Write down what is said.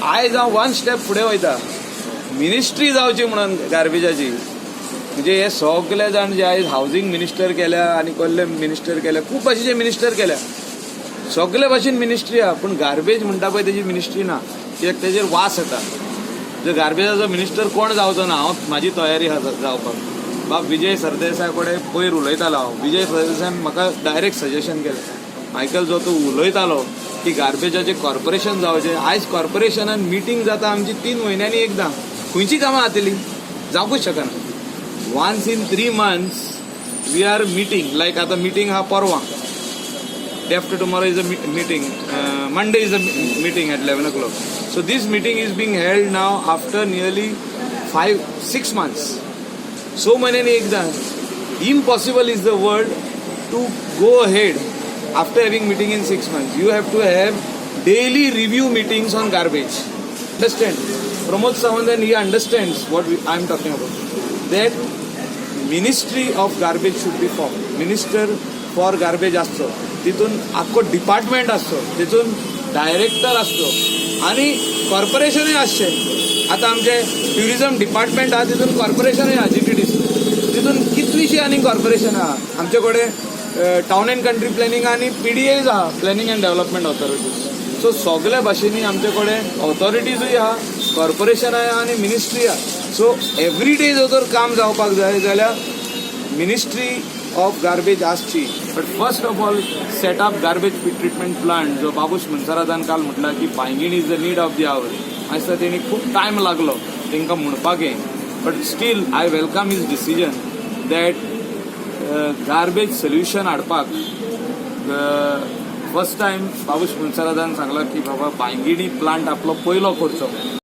आयज हांव one step फुडें वयता, मिनिस्ट्री जावची म्हणून गार्बेजाची. म्हणजे हे सगळे जाण जे आयज हावजींग मिनिस्टर केल्या आनी कसले मिनिस्टर केल्या, खूब भाशेचे मिनिस्टर केल्या, सगळे भाशेन मिनिस्ट्री आहा, पूण गार्बेज म्हणटा पळय तेजी मिनिस्ट्री ना, कित्याक तेजेर वास येता. जर गार्बेजाचो मिनिस्टर कोण जावचो ना, हांव म्हाजी तयारी आहा जावपाक. बाब विजय सरदेसाय कडेन पयर उलयतालो हांव. विजय सरदेसायान म्हाका डायरेक्ट सजेशन केलें, मायकल, जो तूं उलयतालो की गार्बेजाचें कॉर्पोरेशन जावचें, आयज कॉर्पोरेशनान मिटींग जाता आमची 3 म्हयन्यांनी एकदां. खंयची कामां जातली? जावंकूच शकना. Once in 3 months we are meeting. Like आतां मिटींग आहा परवां, day after tomorrow is a meeting, Monday is a meeting at 11 o'clock. So this meeting is being held now after nearly 5-6 months. So many एकदा. Impossible is the word to go ahead after having meeting in 6 months. You have to have daily review meetings on garbage. Understand? Pramod Sawant and he understands what I am talking about. That ministry of garbage should be formed. Minister for garbage आसचो, तितून आख्खो department आसचो, तितून director आसचो आनी कॉर्पोरेशनूय आसचें. आतां आमचें ट्युरिजम डिपार्टमेंट आहा, तितून कॉर्पोरेशनूय आहा, जीटीडीसी. तितून कितलीशीं आनी कॉर्पोरेशन आहा. आमचे कडेन टावन अँड कंट्री प्लॅनिंग आनी पीडीएज आहा, planning and development authorities. So सगल्या भाशेनी आमचे कडेन ऑथॉरिटीजूय आहा, कॉर्पोरेशन आहा आनी मिनिस्ट्री आहा. सो एवरी डे जर तर काम जावपाक जाय जाल्यार मिनिस्ट्री ऑफ गार्बेज आसची. But first of all, set up garbage treatment plant. जो बाबूश मुन्सेरातान काल म्हटला की Poinguinim is the need of the hour, आसता, तेणी खूब टायम लागलो तांकां म्हणपाक हें, but still I welcome his decision that garbage solution हाडपाक फर्स्ट टायम बाबूश मुन्सेरातान सांगला की बाबा, बांयगिणी प्लांट आपलो पयलो करचो.